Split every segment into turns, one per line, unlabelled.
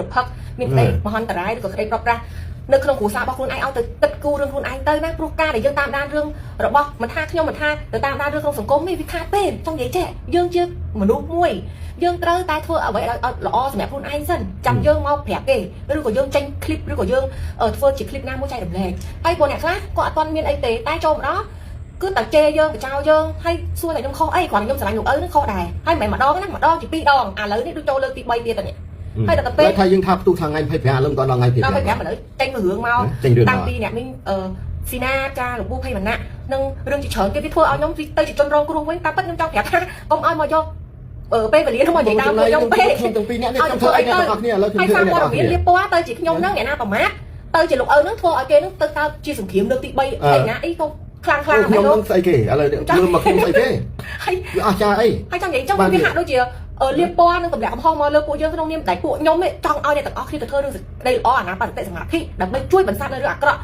រភឹកមានក្តីមហន្តរាយឬក៏ក្តីប្រោះប្រាស់នៅក្នុងគ្រួសាររបស់ខ្លួនឯងឲ្យទៅគិតគូររឿងខ្លួនឯងទៅណាព្រោះការដែលយើងតាមដានរឿងរបស់មិនថាខ្ញុំមិនថាទៅតាមដានរឿងក្នុងសង្គមនេះវាខាតទេចង់និយាយចេះយើងជាមនុស្សមួយយើងត្រូវតែធ្វើអ្វីឲ្យល្អសម្រាប់ខ្លួនឯងសិនចាំយើងមកប្រាប់គេឬក៏យើងចេញคลิปឬក៏យើងធ្វើជាคลิปណាមួយចែករំលែកហើយព្រោះអ្នកខ្លះគាត់អត់ទាន់មានអីទេតែចូលមកដល់គឺតែជេរយើងបចោយើងហើយសួរតែខ្ញុំខុសអីគ្រាន់តែខ្ញុំស្រឡាញ់លោកឪនឹងខុសដែរហើយមិនមែនម្ដងណាម្ដងជាពីរដងឥឡូវនេះដូចចូលលើកទី3ទៀតតែនេះហើយដល់ទៅពេល
ថាយើងថាផ្ទុះថ្ងៃ25ឥឡូវមិនដល់ថ្ងៃ
ដល់25ឥឡូវចេញមួយរឿងមក
ចេញរឿង
តាំងពីអ្នកមីងអឺស៊ីណាចាលោកពូភ័យវណ្ណៈនិងរឿងជាច្រើនទៀតវាធ្វើឲ្យខ្ញុំទៅជាជនរងគ្រោះវិញតាមពិតខ្ញុំចង់ប្រាប់ថាកុំឲ្យមកយកពេលវេលានោះមកនិយាយតាមពួកខ្ញុំពេក
ខ្ញុំទាំងពីរនាក់នេះខ្ញុំធ្វើអីអ្នកទាំងអស់គ្នាឥឡូវខ្ញុំ
ហើយ
ធ្វើ
សារព័ត៌អ
ីអ្នកទាំងអស់គ្នា
មានលាបពណ៌ទៅជាខ្ញុំហ្នឹងអ្នកណាប្រមាថទៅជាលោកឪហ្នឹងធ្វើឲ្យគេហ្នឹងទៅកើតជាសង្គ្រាមលើកទី3ឯណាអីក៏ខ្លាំងខ្លាំង
ខ្ញុំនឹងស្អីគេឥឡូវមើលមកខ្ញុំស្អីគេ
ហើយ
វាអស់ចាអី
ហើយចង់និយាយចង់វាហាក់ដូចជាលាបពណ៌និងទម្លាក់កំហុសមកលើពួកយើងក្នុងនាមតែពួកខ្ញុំចង់ឲ្យអ្នកទាំងអស់គ្នាទៅធ្វើរឿងសេចក្តីល្អអាណាបតិសមាធិដើម្បីជួយបន្សាបនៅរឿងអាក្រក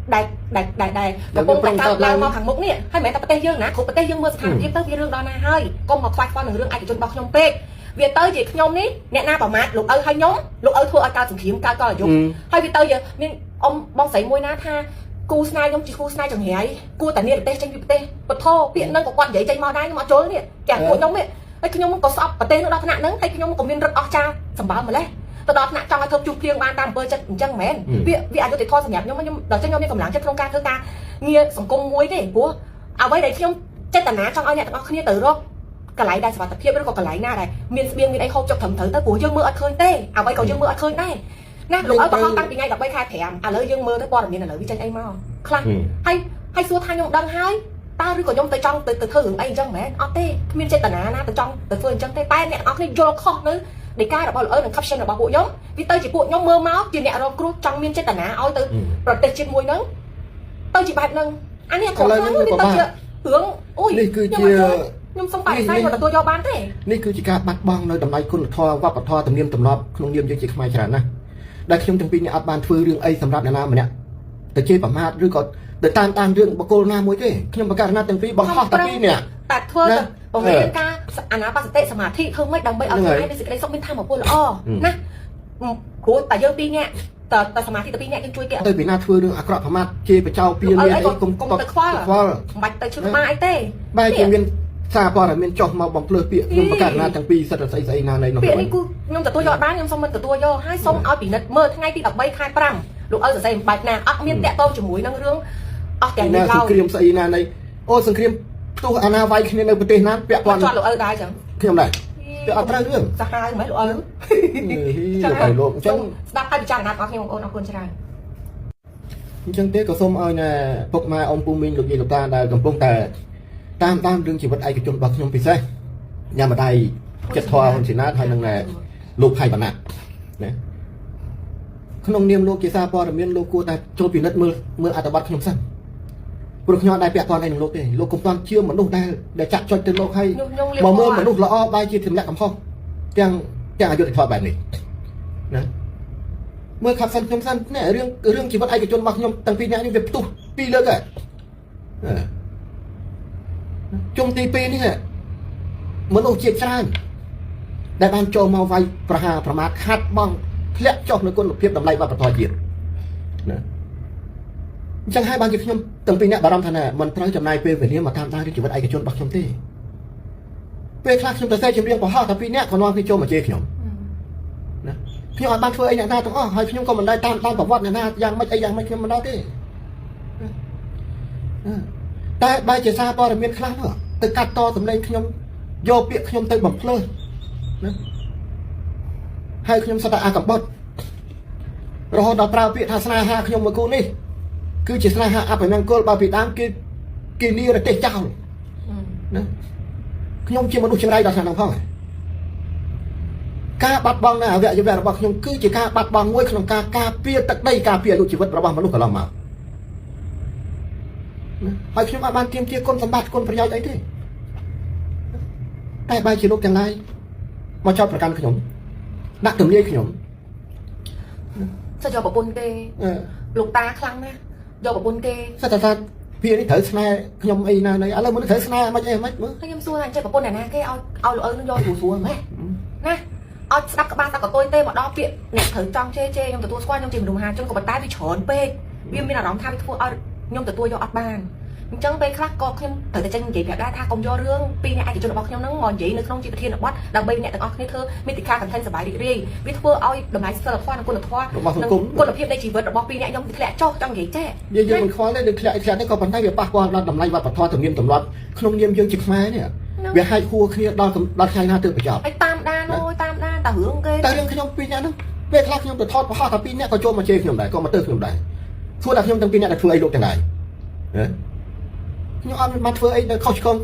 ់ដែលដែលដែលដែលកំពុងតែកើតឡើងមកខាងមុខនេះហើយមិនមែនតែប្រទេសយើងណាគ្រប់ប្រទេសយើងមើលស្ថានភាពទៅវារឿងដល់ណាហើយកុំមកខ្វាយខ្វល់នឹងរឿងឯកជនរបស់ខ្ញុំពេកវាទៅជាខ្ញុំនេះអ្នកណាប្រមាថលោកឪហើយខ្ញុំលោកឪធ្វើឲ្យកើតសង្គ្រាមកើតកលយុគហើយវាទៅជាមានអ៊ំបងស្រីមួយណាថាគូស្នេហ៍ខ្ញុំជាគូស្នេហ៍ចង្រៃគួរតែនិរទេសចេញពីប្រទេសពធពាក្យហ្នឹងក៏គាត់និយាយចេញមកដែរខ្ញុំអត់ជល់នេះចាពួកខ្ញុំនេះហើយខ្ញុំក៏ស្អប់ប្រទេសនោះដល់ថ្នាក់ហ្នឹងហើយខ្ញុំក៏មានរឹតអស់ចាសម្បើម្លេះទៅដល់ថ្នាក់ចង់ឲ្យធ្វើជួសភ្លៀងបានតាមអំពើចិត្តអញ្ចឹងមែនវាវាអយុត្តិធម៌សម្រាប់ខ្ញុំខ្ញុំដល់ចឹងខ្ញុំមានកម្លាំងចិត្តក្នុងការធ្វើការងារសង្គមមួយទេព្រោះអ្វីដែលខ្ញុំចេតនាចង់ឲ្យអ្នកទាំងអស់គ្នាទៅរកកន្លែងដែលសុវត្ថិភាពឬក៏កន្លែងណាដែលមានស្បៀងមានអីហូបចុកត្រឹមត្រូវទៅព្រោះយើងមើលអត់ឃើញទេអ្វីក៏យើងមើលអត់ឃើញដែរណាលោកឲ្យបង្ហោះតាំងពីថ្ងៃ13ខែ5ឥឡូវយើងមើលទៅព័ត៌មានឥឡូវវាចេញអីមកខ្លះហើយហើយសួរថាខ្ញុំដឹងហើយតើឬក៏ខ្ញុំទៅចង់ទៅទៅធ្វើរឿងអីអញ្ចឹងមែនអត់ទេគ្មានចេតនាណាទៅចង់ទៅធ្វើអញ្ចឹងទេតែអ្នកទាំងអស់គ្នាយល់ខុសនៅនៃការរបស់លោកឪនិង caption របស់ពួកខ្ញុំវាទៅជាពួកខ្ញុំមើលមកជាអ្នករងគ្រោះចង់មានចេតនាឲ្យទៅប្រទេសជាតិមួយហ្នឹងទៅជាបែបហ្នឹងអានេះខុសខ្លាំងវាទៅជារឿងអូយ
នេះគឺជា
ខ្ញុំសុំបដិសេធមកទទួលយកបានទេ
នេះគឺជាការបាត់បង់នៅតម្លៃគុណធម៌វប្បធម៌ទំនៀមទម្លាប់ក្នុងនាមយើងជាខ្មែរច្រើនណាស់ដែលខ្ញុំទាំងពីរនេះអត់បានធ្វើរឿងអីសម្រាប់អ្នកណាម្នាក់ទៅជេរប្រមាថឬក៏ទៅតាមតាមរឿងបកគលណាមួយទេខ្ញុំប្រកាសណាទាំងពីរបង្ហោះតែពីរនាក់
តែធ្វើទៅបង្រៀនការអានាបសតិសមាធិធ្វើម៉េចដើម្បីឲ្យខ្លួនឯងមានសេចក្តីសុខមានធម៌ពលល្អណាព្រោះតែយើងពីរនាក់តតែសមាធិតែពីរនាក់យើងជួយគេ
ទៅពីណាធ្វើរឿងអាក្រក់ប្រមាថជេរបចោពៀនមានអីកុំ
កុំទៅខ្វល់
ខ្វល់
មិនបាច់ទៅឈឺក្បាលអីទេ
បែរជាមានសារព័ត៌មានចុះមកបំភ្លឺពាក្យខ្ញុំប្រកាសណាទាំងពីរសិតតែស្អីស្អីណានៃនោះ
ពាក្យនេះគឺខ្ញុំទទួលយកបានខ្ញុំសូមមិនទទួលយកហើយសូមឲ្យពិនិត្យមើលថ្ងៃទី13ខែ5លោកឪសរសេរបែបណាអត់មានតាក់ទងជាមួយនឹងរឿងអស់ទាំង
ណា
នេះឡើយ
សង្គ្រាមស្អីណានៃអូសង្គ្រាមផ្ទុះអាណាវាយគ្នានៅប្រទេសណាពាក់ព័ន្ធ
ជាប់លោកឪដែរចឹង
ខ្ញុំដែរវាអត់ត្រូវរឿង
សាហាវហ្មងលោកឪ
លោកឲ្យលោកអញ្ចឹង
ស្ដាប់ហើយពិចារណាបងប្អូនបងប្អូនអរគុណច្រើន
អញ្ចឹងទេក៏សូមឲ្យណែពុកម៉ែអ៊ំពូមីងលោកយាយលោកតាដែលកំពុងតែតាមតាមរឿងជីវិតឯកជនរបស់ខ្ញុំពិសេសញ៉ាំម្ដាយចិត្តធွာហ៊ុនស៊ីណាតហើយនឹងណែលោកផៃវណ្ណៈណាក្នុងនាមលោកជាសារព័ត៌មានលោកគួរតែចូលពិនិត្យមើលមើលអត្ថបទខ្ញុំសិនព្រោះខ្ញុំអត់ដែលពាក់ព័ន្ធអីនឹងលោកទេលោកកុំទាន់ជឿមនុស្សដែលដែលចាក់ចុចទៅលោកហើយ
ខ្ញុំខ្ញុំ
មកមើលមនុស្សល្អបែរជាទម្លាក់កំហុសទាំងទាំងអយុត្តិធម៌បែបនេះណាមើលខាប់សិនខ្ញុំសិននេះរឿងរឿងជីវិតឯកជនរបស់ខ្ញុំតាំងពីអ្នកនេះវាផ្ទុះពីរលើកហើយអឺជុំទី2នេះមនុស្សជាច្រើនដែលបានចូលមកវាយប្រហារប្រមាថខាត់បងធ្លាក់ចុះនៅគុណភាពតម្លៃវប្បធម៌ជាតិណាអញ្ចឹងហើយបានជាខ្ញុំតាំងពីអ្នកបារម្ភថាណាមិនត្រូវចំណាយពេលវេលាមកតាមដានរឿងជីវិតឯកជនរបស់ខ្ញុំទេ ពេលខ្លះខ្ញុំទៅសេចម្រៀងបង្ហោះតែពីរនាក់ក៏នាំគ្នាចូលមកជេរខ្ញុំណាខ្ញុំអត់បានធ្វើអីអ្នកណាទាំងអស់ហើយខ្ញុំក៏មិនដែរតាមតាមប្រវត្តិអ្នកណាយ៉ាងម៉េចអីយ៉ាងម៉េចខ្ញុំមិនដែរទេតែបែរជាសារព័ត៌មានខ្លះនោះទៅកាត់តសម្លេងខ្ញុំយកពាក្យខ្ញុំទៅបំភ្លើណាហើយខ្ញុំសត្វតែអាកំបុតរហូតដល់ប្រើពាក្យថាស្នេហាខ្ញុំមួយគូនេះគឺជាស្នេហាអពមង្គលបើពីដើមគេគេនិរទេសចោលណាខ្ញុំជាមនុស្សចង្រៃដល់ថ្នាក់ហ្នឹងផងការបាត់បង់នៅអវយវៈរបស់ខ្ញុំគឺជាការបាត់បង់មួយក្នុងការការពារទឹកដីការពារអាយុជីវិតរបស់មនុស្សកន្លងមកណាហើយខ្ញុំអត់បានទាមទារគុណសម្បត្តិគុណប្រយោជន៍អីទេតែបែរជាលោកទាំងឡាយមកចោទប្រកាន់ខ្ញុំដាក់ទំនាយខ្ញុំ
សិតយកប្រពន្ធគេ
អឺ
លោកតាខ្លាំងណាស់យកប្រពន្ធគេ
សិតតែថាភានេះត្រូវស្នេហ៍ខ្ញុំអីណាណីឥឡូវមនុស្សត្រូវស្នេហ៍មិនអីមិនមើល
ហើយខ្ញុំសួរថាចេះប្រពន្ធអ្នកណាគេឲ្យឲ្យលោកឪនឹងយកស្រួលស្រួលម៉េះណា ឲ្យស្ដាប់ក្បាលស្ដាប់កតុយទេមកដល់ពាក្យអ្នកត្រូវចង់ជេរជេរខ្ញុំទទួលស្គាល់ខ្ញុំជាមនុស្សមហាជនក៏ប៉ុន្តែវាច្រើនពេកវាមានអារម្មណ៍ថាវាធ្វើឲ្យខ្ញុំទទួលយកអត់បានអញ្ចឹងពេលខ្លះក៏ខ្ញុំត្រូវតែចេញនិយាយប្រាប់ដែរថាកុំយករឿងពីអ្នកឯកជនរបស់ខ្ញុំហ្នឹងមកនិយាយនៅក្នុងជាប្រធានបទដើម្បីអ្នកទាំងអស់គ្នាធ្វើមេតិកា content សប្បាយរីករាយវាធ្វើឲ្យតម្លៃសិលធម៌និងគុណធម៌
របស់សង្គម
គុណភាពនៃជីវិតរបស់ពីរអ្នកខ្ញុំវាធ្លាក់ចុះចង់និយាយចេះ
យើងយើងមិនខ្វល់ទេនឹងធ្លាក់ធ្លាក់នេះក៏ប៉ុន្តែវាប៉ះពាល់ដល់តម្លៃវប្បធម៌ទំនៀមទម្លាប់ក្នុងនាមយើងជាខ្មែរនេះវាហែកហួរគ្នាដល់ដល់ថ្ងៃណាទើបបញ្ចប់
ហើយតាមដានអូយតាមដានតែរឿងគេ
តែរឿងខ្ញុំពីរនាក់ហ្នឹងពេលខ្លះខ្ញុំទៅថតប្រហោះតែពីរនាក់ក៏ចូលមកជេរខ្ញុំដែរក៏មកទើខ្ញុំដែរសួរតែខ្ញុំទាំងពីរនាក់ដែលធ្វើអីលោកទាំងឡាយហ៎ខ្ញុំអត់បានធ្វើអីដែលខុសឆ្គង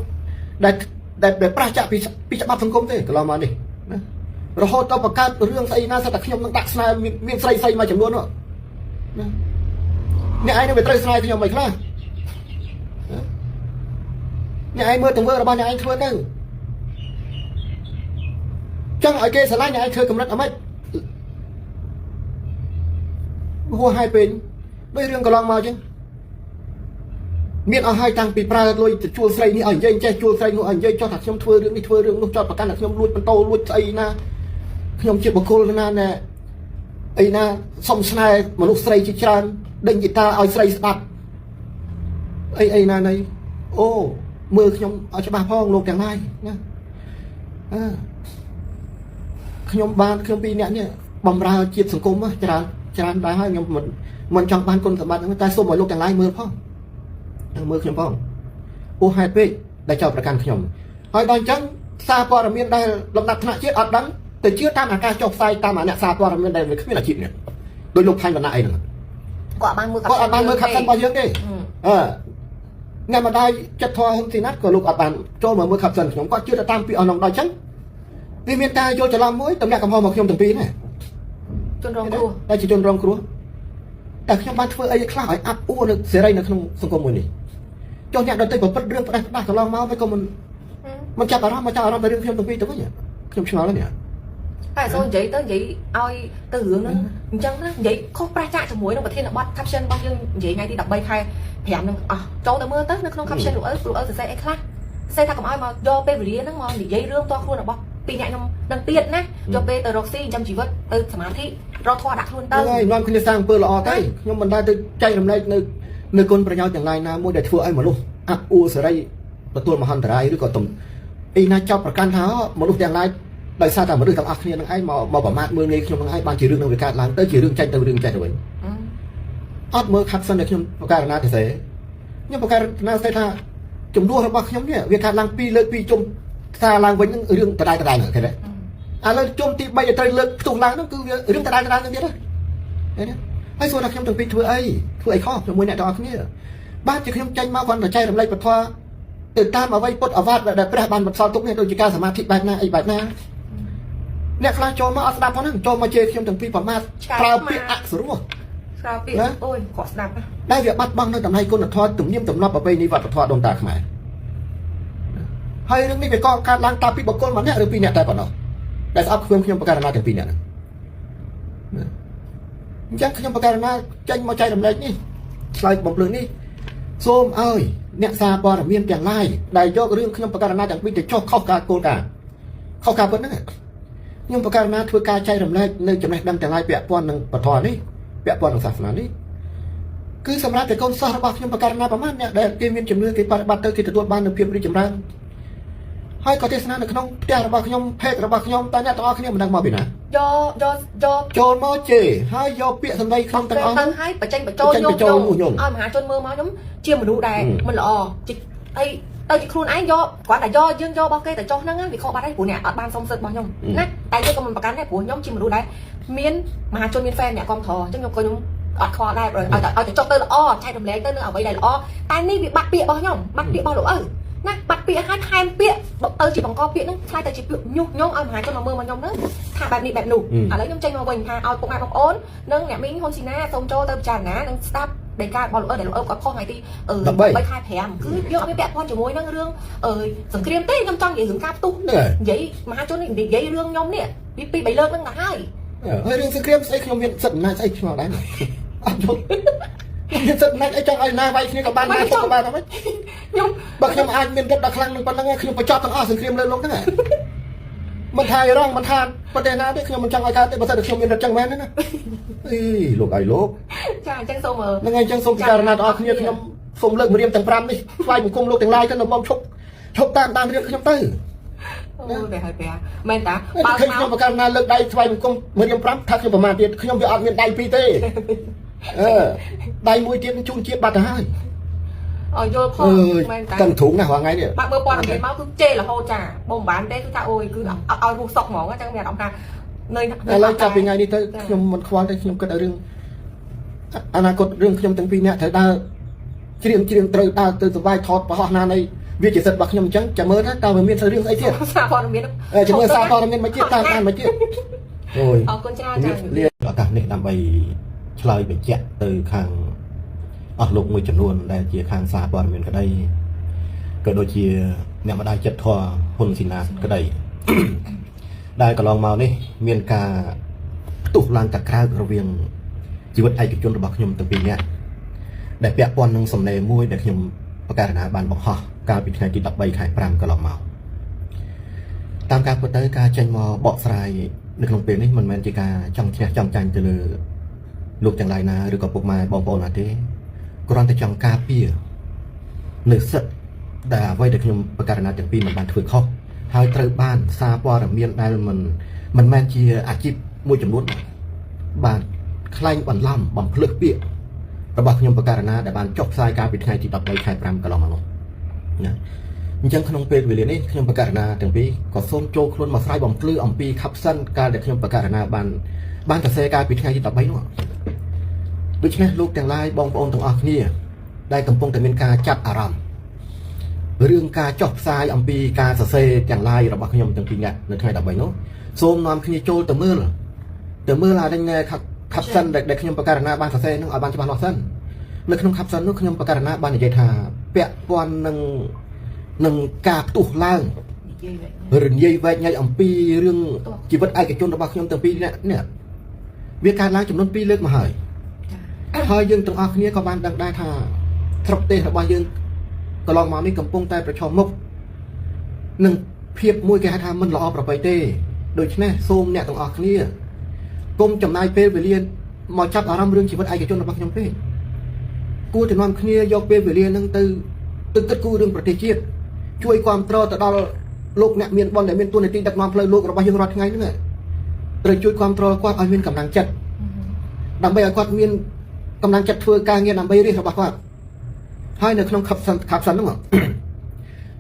ដែលដែលប្រឆាចពីពីច្បាប់សង្គមទេកន្លងមកនេះណារហូតដល់បង្កើតរឿងស្អីណាសិតតែខ្ញុំនឹងដាក់ស្នេហ៍មានស្រីស្រីមួយចំនួននោះណាអ្នកឯងនឹងវាត្រូវស្នេហ៍ខ្ញុំមិនខ្លះអ្នកឯងមើលទង្វើរបស់អ្នកឯងធ្វើទៅចង់ឲ្យគេស្រឡាញ់អ្នកឯងធ្វើកម្រិតអម៉េចហួសហេតុពេកដោយរឿងកន្លងមកចឹងមានអស់ហើយតាំងពីប្រើលុយទៅជួលស្រីនេះឲ្យនិយាយចេះជួលស្រីនោះឲ្យនិយាយចោះថាខ្ញុំធ្វើរឿងនេះធ្វើរឿងនោះចោតប្រកាន់ថាខ្ញុំលួចបន្តលួចស្អីណាខ្ញុំជាបុគ្គលណាណែអីណាសុំស្នេហ៍មនុស្សស្រីជាច្រើនដេញហ្គីតាឲ្យស្រីស្ដាប់អីអីណាណីអូមើលខ្ញុំឲ្យច្បាស់ផងលោកទាំងឡាយណាអើខ្ញុំបានខ្ញុំពីរអ្នកនេះបំរើជាតិសង្គមច្រើនច្រើនដែរហើយខ្ញុំមិនមិនចង់បានគុណសម្បត្តិហ្នឹងតែសូមឲ្យលោកទាំងឡាយមើលផងមើលខ្ញុំផងអូហេតុពេកដែលចោទប្រកាន់ខ្ញុំហើយដល់អញ្ចឹងសារព័ត៌មានដែលលំដាប់ថ្នាក់ជាតិអត់ដឹងទៅជឿតាមអាការចុះផ្សាយតាមអាអ្នកសារព័ត៌មានដែលវាគ្មានអាជីពនេះដោយលោកផាញ់វណ្ណៈអីហ្នឹង
គាត់បានមើល
គាត់អត់បានមើល caption របស់យើងទេអឺអ្នកម្ដាយចិត្តធម៌ហ៊ុនស៊ីណាត់ក៏លោកអត់បានចូលមកមើល caption ខ្ញុំគាត់ជឿទៅតាមពីអស់នោះដល់អញ្ចឹងវាមានការយល់ច្រឡំមួយតម្លាក់កំហុសមកខ្ញុំទាំងពីរណា
ជនរងគ្រោះ
តែជាជនរងគ្រោះតែខ្ញុំបានធ្វើអីខ្លះឲ្យអាប់អួរនៅសេរីនៅក្នុងសង្គមមួយនេះចុះអ្នកដទៃប្រព្រឹត្តរឿងផ្ដាស់ផ្ដាស់កន្លងមកមិនក៏មិនមិនចាប់អារម្មណ៍មកចាប់អារម្មណ៍តែរឿងខ្ញុំទាំងពីរទៅវិញខ្ញុំឆ្ងល់ហ្នឹង
តែសូមនិយាយទៅនិយាយឲ្យទៅរឿងហ្នឹងអញ្ចឹងណានិយាយខុសប្រឆាចជាមួយនឹងប្រធានបទ caption របស់យើងនិយាយថ្ងៃទី13ខែ5ហ្នឹងអស់ចូលទៅមើលទៅនៅក្នុង caption លោកឪលោកឪសរសេរអីខ្លះសរសេរថាកុំឲ្យមកយកពេលវេលាហ្នឹងមកនិយាយរឿងផ្ទាល់ខ្លួនរបស់ពីរអ្នកខ្ញុំនឹងទៀតណាយកពេលទៅរកស៊ីចិញ្ចឹមជីវិតទៅសមាធិរកធម៌ដាក់ខ្លួនទៅ
ហ្នឹងហើយនាំគ្នាសាងអំពើល្អទៅខ្ញុំមិនដែលទៅចែករំលែកនៅនៅគុណប្រយោជន៍ទាំងឡាយណាមួយដែលធ្វើឲ្យមនុស្សអាប់អួរសេរីទទួលមហន្តរាយឬក៏ទំអីណាចោទប្រកាន់ថាមនុស្សទាំងឡាយដោយសារតែមនុស្សទាំងអស់គ្នានឹងឯងមកមកប្រមាថមើលងាយខ្ញុំនឹងឯងបានជារឿងនឹងវាកើតឡើងទៅជារឿងចេញទៅរឿងចេះទៅវិញអត់មើល caption ដែលខ្ញុំបករណាទៅសេខ្ញុំបករណាសេថាចំនួនរបស់ខ្ញុំនេះវាកើតឡើងពីរលើកពីរជុំផ្សារឡើងវិញនឹងរឿងដដែលដដែលហ្នឹងឃើញទេឥឡូវជុំទី3ដែលត្រូវលើកផ្ទុះឡើងហ្នឹងគឺវារឿងដដែលដដែលហ្នឹងទៀតណាឃើញទេហើយសួរថាខ្ញុំទាំងពីរធ្វើអីធ្វើអីខុសជាមួយអ្នកទាំងអស់គ្នាបាទជាខ្ញុំចេញមកគ្រាន់តែចែករំលែកពធទៅតាមអ្វីពុទ្ធអវាទដែលព្រះបានបន្សល់ទុកនេះដូចជាការសមាធិបែបណាអីបែបណាអ្នកខ្លះចូលមកអត់ស្ដាប់ផងហ្នឹងចូលមកជេរខ្ញុំទាំងពីរប្រមាថប្រើពាក្យអសុរោះ
ស្រាពាក្យអូយគាត់ស្ដាប់ណា
ដែលវាបាត់បង់នៅតម្លៃគុណធម៌ទំនៀមទម្លាប់ប្រពៃណីវប្បធម៌ដូនតាខ្មែរហើយរឿងនេះវាក៏កើតឡើងតាមពីបុគ្គលម្នាក់ឬពីរនាក់តែប៉ុណ្ណោះដែលស្អប់ខ្ញុំខ្ញុំបករណាទាំងពីរនាក់ហ្នឹងអញ្ចឹងខ្ញុំបករណាចេញមកចែករំលែកនេះឆ្លើយបំភ្លឺនេះសូមឲ្យអ្នកសារព័ត៌មានទាំងឡាយដែលយករឿងខ្ញុំបករណាទាំងពីរទៅចុះខុសការគោលការណ៍ខុសការពិតហ្នឹងខ្ញុំបករណាធ្វើការចែករំលែកនៅចំណេះដឹងទាំងឡាយពាក់ព័ន្ធនឹងពធនេះពាក់ព័ន្ធនឹងសាសនានេះគឺសម្រាប់តែកូនសិស្សរបស់ខ្ញុំបករណាប្រហែលអ្នកដែលគេមានជំនឿគេបប្រតិបត្តិទៅគេទទួលបាននូវភាពរីកចម្រើនហើយក៏ទេសនានៅក្នុងផ្ទះរបស់ខ្ញុំភេទរបស់ខ្ញុំតែអ្នកទាំងអស់គ្នាមិនដឹងមកពីណា
យកយកយក
ចូលមកជេរហើយយកពាក្យសម្ដីខ្ញុំទាំងអស់
ទៅ
ហ្នឹង
ហើយបញ្ចេញបញ្ចូល
បញ្ចេញបញ្ចូល
ញ
ញុះញង់
ឲ្យមហាជនមើលមកខ្ញុំជាមនុស្សដែលមិនល្អជាអីទៅជាខ្លួនឯងយកគ្រាន់តែយកយើងយករបស់គេទៅចុះហ្នឹងវាខុសបាត់ហើយព្រោះអ្នកអត់បានសុំសិទ្ធិរបស់ខ្ញុំណាតែយើងក៏មិនប្រកាន់ដែរព្រោះខ្ញុំជាមនុស្សដែលមានមហាជនមាន fan អ្នកគ្រប់គ្រងអញ្ចឹងខ្ញុំក៏ខ្ញុំអត់ខ្វល់ដែរឲ្យតែឲ្យតែចុះទៅល្អចែករំលែកទៅនៅអ្វីដែលល្អតែនេះវាបាត់ពាក្យរបស់ខ្ញុំបាត់ពាក្យរបស់លោកឪណាបាត់ពាក្យហើយថែមពាក្យទៅជាបង្កពាក្យហ្នឹងឆ្លើយទៅជាពាក្យញុះញង់ឲ្យមហាជនមកមើលមកខ្ញុំហ្នឹងថាបែបនេះបែបនោះឥឡូវខ្ញុំចេញមកវិញថាឲ្យពុកម៉ែបងប្អូននិងអ្នកមីងហ៊ុនស៊ីណាសូមចូលទៅពិចារណានិងស្ដាប់ដីការបស់លោកឪដែលលោកឪគាត់ខុសថ្ងៃទី3ខែ5គឺយើងអត់មានពាក់ព័ន្ធជាមួយនឹងរឿងអឺសង្គ្រាមទេខ្ញុំចង់និយាយរឿងការផ្ទុះ
ហ្នឹងហើយ
និយាយមហាជននេះនិយាយរឿងខ្ញុំនេះពីពី3លើកហ្នឹងទៅហើយ
ហើយរឿងសង្គ្រាមស្អីខ្ញុំមានសិទ្ធិអំណាចស្អីឆ្ងល់ដែរអត់យល់ខ្ញុំមានសិទ្ធិអំណាចអីចង់ឲ្យណាវាយគ្នាក៏បានណាក៏បានដែរ
ខ្ញុំ
បើខ្ញុំអាចមានរិទ្ធដល់ខ្លាំងនឹងប៉ុណ្្នឹងខ្ញុំបញ្ចប់ទាំងអស់សង្គ្រាមលើលោកហ្នឹង មិនថាអ៊ីរ៉ង់មិនថាប្រទេសណាទេខ្ញុំមិនចង់ឲ្យកើតទេបើសិនតែខ្ញុំមានរត់ចឹងមែនណាអីលោកឲ្យលោក
ចាអញ្ចឹងសូម
ហ្នឹងហើយអញ្ចឹងសូមពិចារណាដល់គ្នាខ្ញុំសូមលើកម្រាមទាំង5នេះថ្វាយបង្គំលោកទាំងឡាយទៅមកឈប់ឈប់តាមតាមរឿងខ្ញុំទៅ
អូយបែហើយបែមែនតាបើ
ឃើញខ្ញុំប្រកាសណាលើកដៃថ្វាយបង្គំម្រាម5ថាខ្ញុំប្រមាណទៀតខ្ញុំវាអត់មានដៃពីរទេអឺដៃមួយទៀតជូនជាតិបាត់ទៅហើយ
ឲ្យយល់ផងមែនតា
កាន់ទ្រូងណាស់រាល់ថ្ងៃនេះ
បើមើលព័ត៌មានមកគឺជេររហូតចាបើមិនបានទេគឺថាអូយគឺអត់ឲ្យរស់សុកហ្មងអញ្ចឹងមានអារម្មណ៍ថានៅ
ឥឡូវចាប់ពីថ្ងៃនេះទៅខ្ញុំមិនខ្វល់ទេខ្ញុំគិតឲ្យរឿងអនាគតរឿងខ្ញុំទាំងពីរនាក់ត្រូវដើរច្រៀងច្រៀងត្រូវដើរទៅសបាយថតប្រហោះណានៃវាជាសិទ្ធិរបស់ខ្ញុំអញ្ចឹងចាំមើលថាតើវាមានរឿងស្អីទៀត
សារព័ត៌មាន
ចាំមើលសារព័ត៌មានមកទៀតតាមតាមមកទៀតអូយ
អរគុណច្រើនចា
លាឱកាសនេះដើម្បីឆ្លើយបញ្ជាក់ទៅខាងអស់លោកមួយចំនួនដែលជាខាងសារព័ត៌មានក្តីក៏ដូចជាអ្នកម្ដាយចិត្តធម៌ហ៊ុនស៊ីណាតក្តី ដែលកន្លងមកនេះមានការផ្ទុះឡើងកក្រើករវាងជីវិតឯកជនរបស់ខ្ញុំទាំងពីរនាក់ដែលពាក់ព័ន្ធនឹងសំណេរមួយដែលខ្ញុំបកករណាបានបង្ហោះកាលពីថ្ងៃទី13ខែ5កន្លងមកតាមការពិតទៅការចេញមកបកស្រាយនៅក្នុងពេលនេះមិនមែនជាការចង់ឈ្នះចង់ចាញ់ទៅលើលោកទាំងឡាយណាឬក៏ពុកម៉ែបងប្អូនណាទេគ្រាន់តែចង់ការពារនៅសិទ្ធិដែលអ្វីដែលខ្ញុំបកករណាទាំងពីរមិនបានធ្វើខុសហើយត្រូវបានសារព័ត៌មានដែលមិនមែនជាអាជីពមួយចំនួនបានក្លែងបន្លំបំភ្លឹះពាក្យរបស់ខ្ញុំបកករណាដែលបានចុះផ្សាយកាលពីថ្ងៃទី13ខែ5កន្លងមកនោះណាអញ្ចឹងក្នុងពេលវេលានេះខ្ញុំបកករណាទាំងពីរក៏សូមចូលខ្លួនមកស្រាយបំភ្លឺអំពី caption កាលដែលខ្ញុំបកករណាបានសរសេរកាលពីថ្ងៃទី13នោះដូច្នេះលោកទាំងឡាយបងប្អូនទាំងអស់គ្នាដែលកំពុងតែមានការចាប់អារម្មណ៍រឿងការចុះផ្សាយអំពីការសរសេរទាំងឡាយរបស់ខ្ញុំទាំងពីរនាក់នៅថ្ងៃ13នោះសូមនាំគ្នាចូលទៅមើលទៅមើលអានេះ caption ដែលខ្ញុំបកករណាបានសរសេរនោះឲ្យបានច្បាស់លាស់សិននៅក្នុង caption នោះខ្ញុំបកករណាបាននិយាយថាពាក់ព័ន្ធនឹងការផ្ទុះឡើងរញ៉ៃវែកញែកអំពីរឿងជីវិតឯកជនរបស់ខ្ញុំទាំងពីរនាក់នេះវាកើតឡើងចំនួន2លើកមកហើយហើយយើងទាំងអស់គ្នាក៏បានដឹងដែរថាស្រុកទេសរបស់យើងកន្លងមកនេះកំពុងតែប្រឈមមុខនឹងភាពមួយគេហៅថាមិនល្អប្រពៃទេដូច្នេះសូមអ្នកទាំងអស់គ្នាកុំចំណាយពេលវេលាមកចាប់អារម្មណ៍រឿងជីវិតឯកជនរបស់ខ្ញុំពេកគួរតែនាំគ្នាយកពេលវេលានឹងទៅទៅគិតគូររឿងប្រទេសជាតិជួយគ្រប់គ្រងទៅដល់លោកអ្នកមានបុណ្យដែលមានតួនាទីដឹកនាំផ្លូវលោករបស់យើងរាល់ថ្ងៃហ្នឹងត្រូវជួយគ្រប់គ្រងគាត់ឲ្យមានកម្លាំងចិត្តដើម្បីឲ្យគាត់មានកម្លាំងចិត្តធ្វើការងារដើម្បីរាជរបស់គាត់ហើយនៅក្នុង caption ហ្នឹង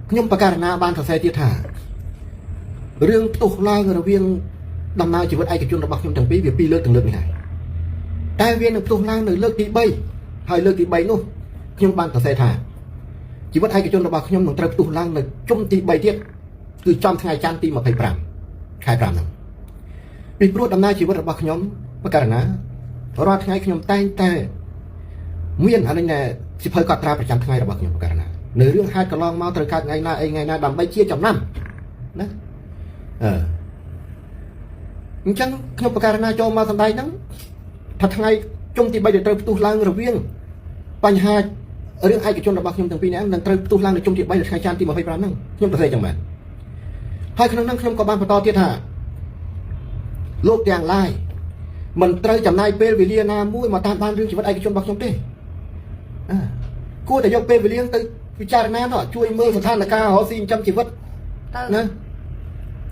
ខ្ញុំបកករណាបានសរសេរទៀតថារឿងផ្ទុះឡើងរវាងដំណើរជីវិតឯកជនរបស់ខ្ញុំទាំងពីរវាពីរលើកទាំងលើកនេះហើយតែវានឹងផ្ទុះឡើងនៅលើកទី3ហើយលើកទី3នោះខ្ញុំបានសរសេរថាជីវិតឯកជនរបស់ខ្ញុំនឹងត្រូវផ្ទុះឡើងនៅជុំទី3ទៀតគឺចំថ្ងៃច័ន្ទទី25ខែ5ហ្នឹងពីព្រោះដំណើរជីវិតរបស់ខ្ញុំបកករណារាល់ថ្ងៃខ្ញុំតែងតែមានអានេះណែសិភៅកត់ត្រាប្រចាំថ្ងៃរបស់ខ្ញុំបកករណានៅរឿងហេតុកន្លងមកត្រូវកើតថ្ងៃណាអីថ្ងៃណាដើម្បីជាចំណាំណាអឺអញ្ចឹងខ្ញុំបកករណាចូលមកសម្ដែងហ្នឹងថាថ្ងៃជុំទី3ដែលត្រូវផ្ទុះឡើងរវាងបញ្ហារឿងឯកជនរបស់ខ្ញុំទាំងពីរនាក់នឹងត្រូវផ្ទុះឡើងនៅជុំទី3នៅថ្ងៃច័ន្ទទី25ហ្នឹងខ្ញុំប្រសេចឹងមែនហើយក្នុងហ្នឹងខ្ញុំក៏បានបន្តទៀតថាលោកទាំងឡាយមិនត្រូវចំណាយពេលវេលាណាមួយមកតាមដានរឿងជីវិតឯកជនរបស់ខ្ញុំទេគួរតែយកពេលវេលាទៅពិចារណាទៅជួយមើលស្ថានភាពរកស៊ីចិញ្ចឹមជីវិតណា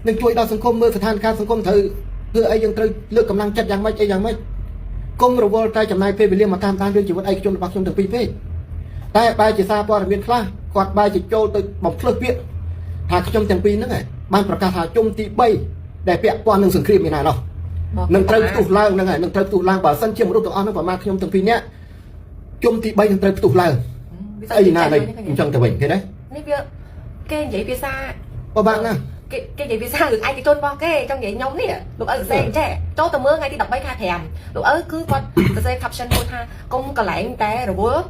នឹងជួយដល់សង្គមមើលស្ថានភាពសង្គមត្រូវធ្វើអីយើងត្រូវលើកកម្លាំងចិត្តយ៉ាងម៉េចអីយ៉ាងម៉េចកុំរវល់តែចំណាយពេលវេលាមកតាមដានរឿងជីវិតឯកជនរបស់ខ្ញុំទាំងពីរពេកតែបែរជាសារព័ត៌មានខ្លះគាត់បែរជាចូលទៅបំភ្លឺពាក្យថាខ្ញុំទាំងពីរហ្នឹងបានប្រកាសថាជុំទី3ដែលពាក់ព័ន្ធនឹងសង្គ្រាមមានណានោះនឹងត្រូវផ្ទុះឡើងហ្នឹងហើយនឹងត្រូវផ្ទុះឡើងបើសិនជាមនុស្សទាំងអស់ហ្នឹងប្រមាណខ្ញុំទាំងពីរនាក់ជុំទី3នឹងត្រូវផ្ទុះឡើងស្អីណានេះអញ្ចឹងទៅវិញឃើញទេ
នេះវាគេនិយាយភាសា
ពិបាកណាស់
គេនិយាយភាសារឿងឯកជនរបស់គេចង់និយាយខ្ញុំនេះលោកឪសរសេរចេះចូលទៅមើលថ្ងៃទី13ខែ5លោកឪគឺគាត់សរសេរ caption មួយថាកុំកន្លែងតែរវល់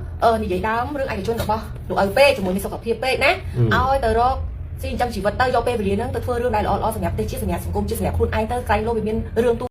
និយាយដើមរឿងឯកជនរបស់លោកឪពេកជាមួយមានសុខភាពពេកណាឲ្យទៅរកស៊ីចិញ្ចឹមជីវិតទៅយកពេលវេលាហ្នឹងទៅធ្វើរឿងដែលល្អៗសម្រាប់ប្រទេសជាតិសម្រាប់សង្គមជាតិសម្រាប់ខ្លួនឯងទៅក្រែងលោវាមានរឿងទូ